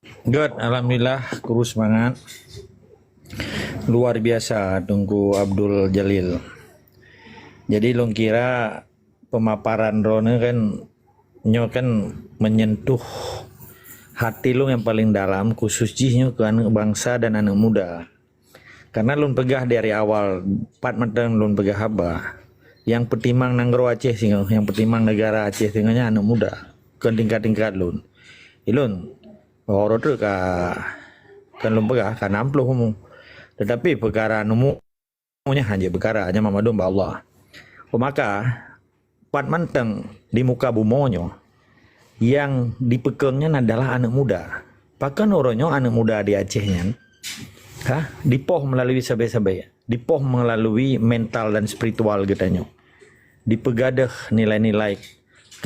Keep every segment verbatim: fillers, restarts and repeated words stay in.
Good, alhamdulillah, kru seumangat. Luar biasa Teungku Abdul Jalil. Jadi lôn kira pemaparan droeneuh kan, nyoe kan menyentuh hati lôn nyang paling dalam, khusus jih nyoe keu aneuk bansa dan aneuk muda. Karena lôn peugah dari awal, pat mantong lôn peugah haba, nyang peutimang nanggroe Aceh singoh, nyang peutimang negara Aceh singoh nyan aneuk muda, kon tingkat-tingkat lôn. Ilôn, oh, rot ka, kan lôn peugah ka enam puluh umu. Tetapi peukara numu nyan hana jeuet peukara, nyan mandum bak Allah. Maka, pat mantong di muka bumoe nyoe, nyang dipeukong nyan adalah aneuk muda. Pakon uroe nyoe aneuk muda di Aceh nyan, ha, dipoh meulalu sabe-sabe, dipoh meulalu mental dan spiritual geutanyoe, dipeugadôh nilai-nilai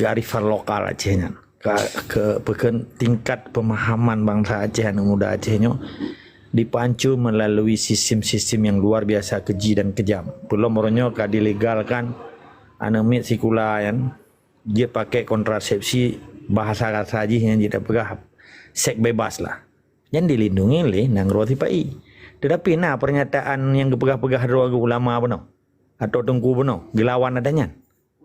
kearifan lokal Aceh nyan, ka, ke, peukon tingkat pemahaman bansa Aceh, aneuk muda Aceh nyoe, dipancu meulalu sistem-sistem nyang luar biasa keji dan kejam. Peulom uroe nyoe ka dilegalkan aneuk miet sikula nyan jeuet pakai kontrasepsi, bahasa kasa jih nyang jeuet tapeugah seks bebas lah. Nyan dilindungi lé nanggroe sipa-i. Tetapi na pernyataan nyang geupeugah-peugah droe geuh ulama bunoe atau teungku bunoe geulawan ata nyan.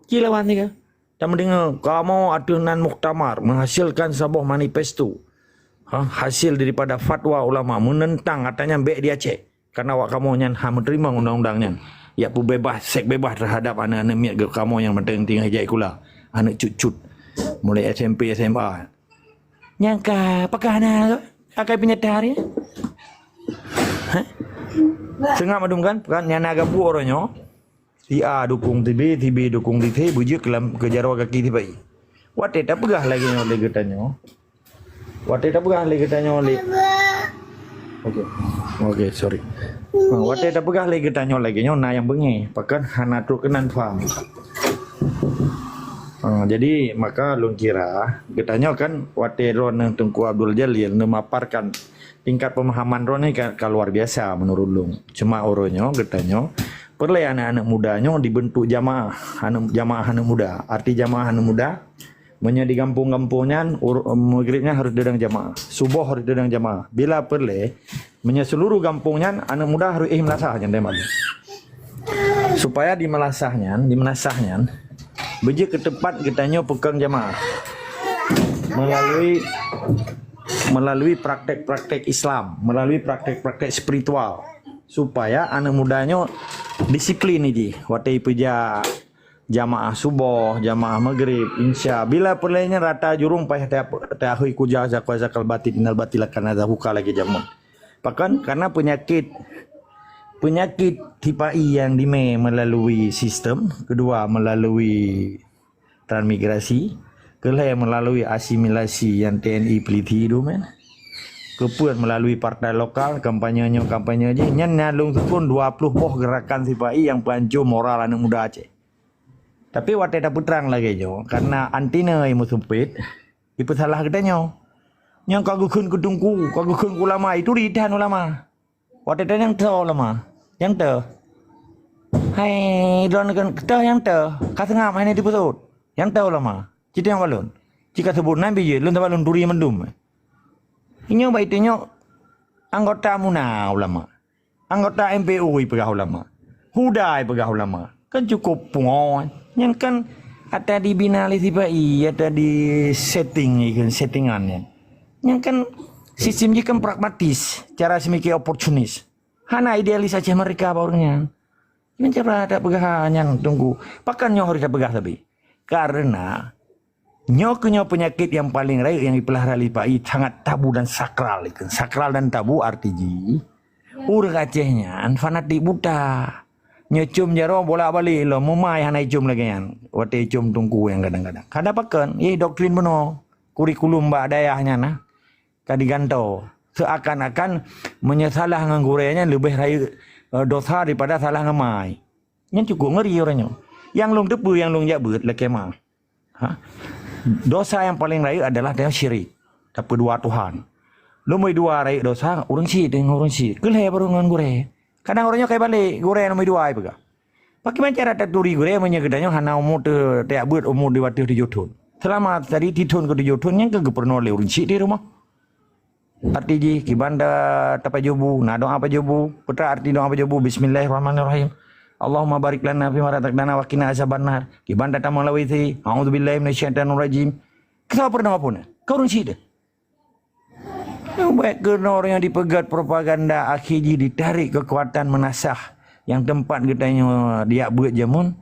Ci lawan siga. Tameudeungoe, kamoe ateueh nan muktamar menghasilkan saboh manifesto. Ha, hasil daripada fatwa ulama menentang ata nyan bèk di Aceh. Karena awak kamoe nyan hana meuteurimong undang-undang nyan. Yak peubebas, seks bebas terhadap aneuk-aneuk miet geuh kamoe nyang mantong tinggai jai kula. Aneuk cut-cut. Mulai S M P, S M A. Nyang ka, pakah na, akai peunyata hari? Ha? Seungap mandum kan? Kan nyang na gabuek uroe nyoe. Si A dukung si B, si B dukung si C, beujeuet keu lam, keu jaroe gaki sipa-i. Watèe tapeugah lagèe nyoe lé geutanyoe. Watèe tapeugah lé geutanyoe lé. Okey. Okey, sorry. Ha, watèe tapeugah lé geutanyoe lagèe nyoe na nyang beungèh, pakon hana trok keunan faham. Ha, jadi maka lôn kira geutanyoe kan watèe droeneuh Teungku Abdul Jalil neumaparkan tingkat pemahaman droeneuh ka, ka luar biasa menurut lôn. Cuma uroe nyoe geutanyoe peureulèe aneuk-aneuk muda nyoe dibentuk jamaah, aneuk jamaah aneuk muda. Arti jamaah aneuk muda, meunyoe di gampông-gampông nyan ur-, maghrib nyan harus deudong jamaah, suboh harus deudong jamaah. Bila peureulèe, meunyoe seluruh gampông nyan aneuk muda harus éh meulasah nyan deh malu. Supaya di meulasah nyan, di meulasah nyan beujeuet keu teumpat geutanyoe peukong jamaah melalui, melalui praktek-praktek Islam, melalui praktek-praktek spiritual, supaya aneuk muda nyoe disiplin jih watèe peujak jamaah suboh, jamaah maghrib, insya. Bila peureulèe nyan rata jurông payah ta-, tahui kuja zakal, zakal batin, innal batila kana zahuqa lagèe jameun. Pakon? Karena penyakit, penyakit sipa-i nyang dimè melalui sistem, kedua melalui transmigrasi, keulhèe melalui asimilasi nyang T N I peliti dum kan. Keupeuet melalui partai lokal, kampanye nyoe, kampanye jih, nyan na lôn seupôn dua ploh boh gerakan sipa-i nyang peuancô moral aneuk muda Aceh. Tapi watèe tapeutrang lagèe nyoe, karena anti-N A I meusumpet, jipeusalah geutanyoe. Nyang ka geukheun keu teungku, ka geukheun keu ulama, itu ridhan ulama. Watèe tanyong tho ulama, nyang teuh. Hai, droeneuh kan teuh nyang teuh, ka seungab hai nyan dipeusôt. Nyang teuh ulama, ci tanyong bak lôn. Ci ka seubut nan bijéh, lôn saban lôn turi mandum. Inyoe bak itu nyoe anggota MUNA ulama. Anggota M P U ipeugah ulama. HUDA ipeugah ulama. Kan cukup pungo. Nyan kan ata dibina lé sipa-i, ata di setting, ikheun settingan nyan. Nyan kan sistem jih kan pragmatis, cara seumiké oportunis. Hana idealis Aceh Merdeka bak ureueng nyan. Nyan cara tapeugah nyan teungku. Pakon nyoe harôh tapeugah sabe? Karena nyoe keuh nyoe peunyakét nyang paleng rayeuk nyang jipeulara lé sipa-i, sangat tabu dan sakral. Sakral dan tabu arti jih, ureueng Aceh nyan fanatik buta. Nyoe com jaroe bolak-balik lom, meumai hana icom lagèe nyan. Watèe icom teungku nyang kadang-kadang. Ka na pakon, yeh doktrin bunoe, kurikulum bak dayah nyan na. Ka digantoe. Seuakan-akan meunyoe salah ngon gurèe nyan leubeh rayeuk, eh, dosa daripada salah ngon mai. Nyan cukup ngeri uroe nyoe. Nyang lôn teupeue, nyang lôn jak beuet lakèe ma. Ha? Dosa nyang paleng rayeuk adalah tanyoe syirik. Tapeudua Tuhan. Lôn meuidua rayeuk dosa, ureueng syiek deungon ureueng syiek. Keu lhèe barô ngon gurèe. Kadang uroe nyoe kai balek, gurèe lôn meuidua ipeugah. Pakriban cara taturi gurèe meunyoe geutanyoe hana umu teu-, tajak beuet umu di ateueh tujoh thon? Seulama tadi sithon keu tujoh thon nyan ka geupeurunoe lé ureueng syiek di rumoh. Arti jih, kiban ta-, tapajoh bu, na doa pajoh bu. Peue arti doa pajoh bu? Bismillahirrahmanirrahim. Allahumma barik lana fima razaqtana wa qina azabannar. Kiban tatamong lawét sie, a'udzubillahi minasyaitonirrajim. Keu peurunoe pun, keu ureueng syiek teuh. Nyang bèk keunoe nyang dipeugèt propaganda, akhé jih ditarék keukuatan meunasah nyang teumpat geutanyoe dijak beuet jameun,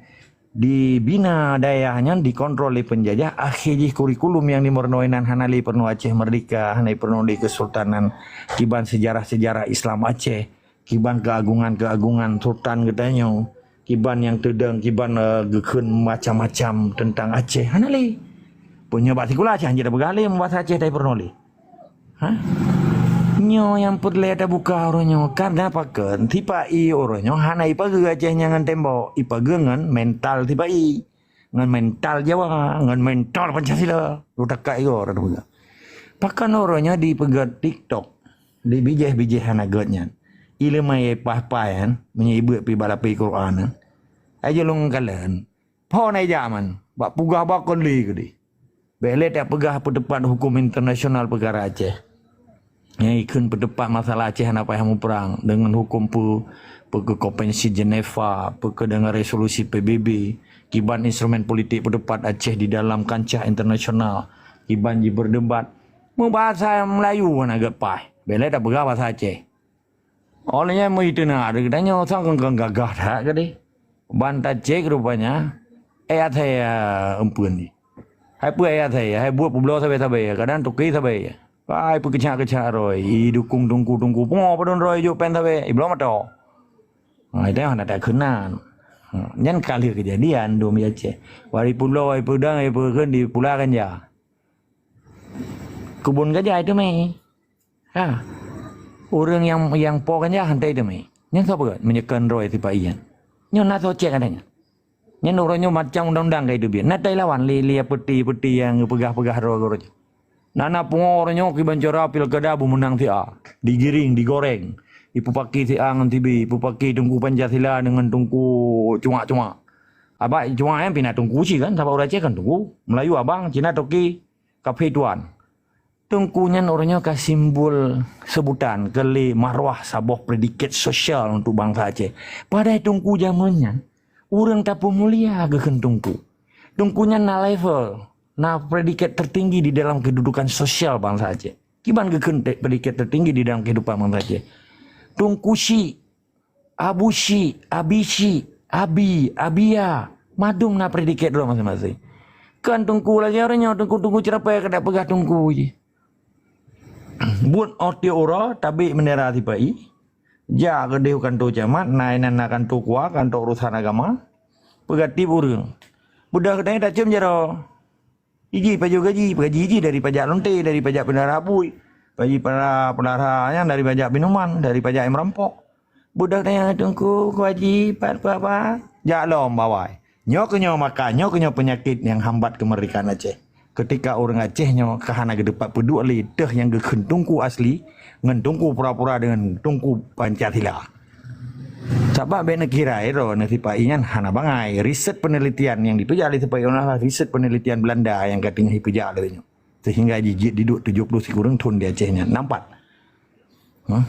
dibina dayah nyan dikontrol lé peunjajah, akhé jih kurikulum nyang dimeurunoe inan hana lé peurunoe Aceh Merdeka, hana lé peurunoe di Kesultanan, kiban sejarah-sejarah Islam Aceh, kiban keuagungan-keuagungan sultan geutanyoe, kiban nyang teudong, kiban, eh, geukheun macam-macam teuntang Aceh. Hana lé. Peue nyoe bak sikula Aceh hanjeuet tapeugah lé, meubahasa Aceh tai peurunoe lé. Ha? Nyoe nyang peureulèe tabuka uroe nyoe, karena pakon, sipa-i uroe nyoe hana ipageue Aceh nyan ngon tembok, ipageue ngon mental sipa-i. Ngon mental Jawa, ngon mental Pancasila. Lu takat igoe, tapeugah. Pakon uroe nyoe dipeugèt TikTok, di bijéh-bijéh hana gèt nyan. Ileumèe paih-paih nyan, meunyoe ibeuet pi bak lapéh Quran nyan. Ai jih lôn kalon. Phon ai jaman, bak peugah bakon lé keudeh. Bèk lé tapeugah peuteupat huköm internasional peukara Aceh. Nyang ikheun peuteupat masalah Aceh hana payah muprang deungon huköm peue, peue keu Konvensi Jeneva, peue keu deungon resolusi P B B, kiban instrumen politik peuteupat Aceh di dalam kancah internasional, kiban jibeurdebat. Meubahasa Melayu hana geupaih. Bèk lé tapeugah bahasa Aceh. Óh lheueh nyan meunyoe teuna geutanyoe sang keu gagah that keudeh. Ban tacék rupanya, ayat saya eumpeuen jih. Hai peue ayat saya, hai buet peubloe sabe-sabe, kadang toke sabe. Hai peukeucak-keucak droe, idukong teungku-teungku, pungo padum droe jok péng sabe, ibloe mata. Ha, itu hana takeunan. Ha, nyan ka lheueh keujadian dum di Aceh. Wari peubloe, wari peudang, wari peukheun di Pula Ganja. Keubon gajah itu meh. Ha. Ureueng nyang, nyang po ganja hana teumé. Nyan soe peugah meunyeukeu droe sipa-i nyan? Nyoe na soe cek ada nyan. Nyan uroe nyoe macam undang-undang ka iteubiet. Na tailawan lé, lé peuti-peuti nyang geupeugah-peugah droe-droe nyoe. Na, na pungo uroe nyoe kiban cara pilkada beumeunang si A. Digiring, digoreng. Ipeupaké si A ngon si B, ipeupaké Teungku Pancasila deungon Teungku Cuak-cuak. Abak Cuak nyan pih na Teungku cit kan, sabab ureueng Aceh kan Teungku. Melayu abang, Cina toke, kaphé tuan. Teungku nyan uroe nyoe ka simbol seubutan keu lé marwah saboh predikat sosial untuk bansa Aceh. Padahai Teungku jameun nyan, ureueng tapeumulia geukheun Teungku. Teungku nyan na level, na predikat tertinggi di dalam kedudukan sosial bansa Aceh. Kiban geukheun te-, predikat tertinggi di dalam kehidupan bansa Aceh. Teungku Syik, Abu Syik, Abi Syik, Abi, Abia, mandum na predikat droe maséng-maséng. Kan teungku lagèe uroe nyoe, teungku-teungku ceurapai ka dak peugah teungku jih. Buet óh tiep uroe tabek bendera sipa-i, jak keudeh u kantô camat, na inan na kantô KUA, kantô urusan agama, peugah tiep ureueng. Beudôh geutanyoe tacôm jaroe. Iji pajoh gaji, gaji jih dari pajak lonte, dari pajak peudara bui, gaji para peudara nyan dari pajak minuman, dari pajak nyang meurampok. Beudôh tanyong teungku, ku haji, pat peue haba? Jak lom bawai. Nyoe keuh nyoe maka, nyoe keuh nyoe peunyakét nyang hambat keumeurdekaan Aceh. Keutika ureueng Aceh nyoe ka hana geuteupat peuduek lé teuh nyang geukheun teungku asli ngon teungku pura-pura deungon teungku Pancasila. Sabab bèk neukira droe ngon sipa-i nyan hana bangai. Riset penelitian nyang dipeujak lé sipa-i adalah riset penelitian Belanda nyang ka teungoh jipeujak lé nyoe. Sehingga jijeuet jiduek tujoh ploh sikureueng thon di Aceh nyan. Nampak? Huh?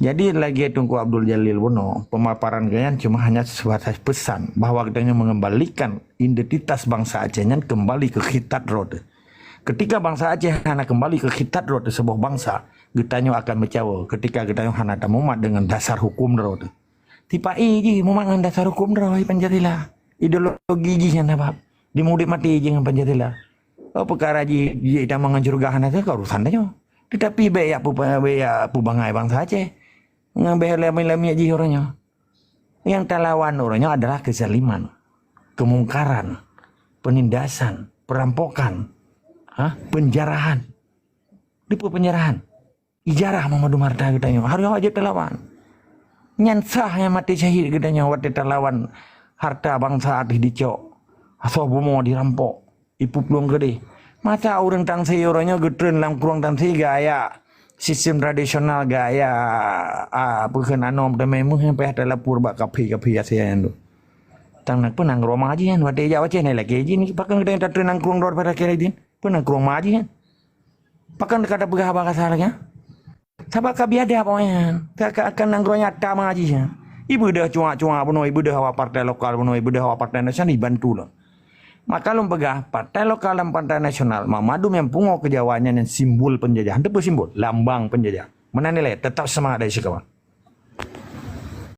Jadi lagèe Teungku Abdul Jalil bunoe, pemaparan geuh nyan cuma hanya sebatas pesan bahwa geutanyoe mengembalikan identitas bangsa Aceh nyan kembali keu khitat droe teuh. Keutika bangsa Aceh hana kembali keu khitat droe teuh saboh bangsa, geutanyoe akan meucawa keutika geutanyoe hana tamumat deungon dasar huköm droe teuh. Sipa-i jih mumat ngon dasar huköm droe Pancasila. Ideologi jih nyan sabab. Jimeudép maté jih ngon Pancasila. Oh, peukara jih, jih tamong ngon syeuruga hana keuh urusan tanyoe. Teutapi bèk jak peu-, bèk jak peubangai bansa Aceh. Ngon bèk lamiet-lamiet jih uroe nyoe. Nyang talawan uroe nyoe adalah kezaliman, kemungkaran, penindasan, perampokan, ha, penjarahan. Dipeue penjarahan? Ijarah meumandum hareuta geutanyoe, harôh jeuet talawan. Nyan sah nyang maté syahid geutanyoe watèe talawan hareuta bansa ateueh dicok, asoe bumoe dirampok, ipeuplueng keudeh. Masa ureueng Tangse uroe nyoe geutreun lam krueng Tangse gaya sistem tradisional, gaya, a, peue kheun anom teumé meuh nyang payah talapor bak kaphé-kaphé Asia nyan tu. Tang na peue nanggroe ma jih nyan, watèe jak u Aceh na ilakèe jih, pakon geutanyoe tatreun lam krueng droe pada akhé jih? Peue nanggroe ma jih nyan? Pakon ka tapeugah haba kasa lagèe nyan? Sabab ka biadab awaknyan. Ka, ka, ka nanggroe nyata meuaji nyan. Ibeudôh cuak-cuak bunoe, ibeudôh awak partai lokal bunoe, ibeudôh awak partai nasional, ibantu lom. Maka lôn peugah, partai lokal dan partai nasional, mandum nyang pungo keu Jawa nyan nyang simbol penjajahan. Teupeue simbol? Lambang penjajahan. Meunan ilée, tetap seumangat dari sikawan.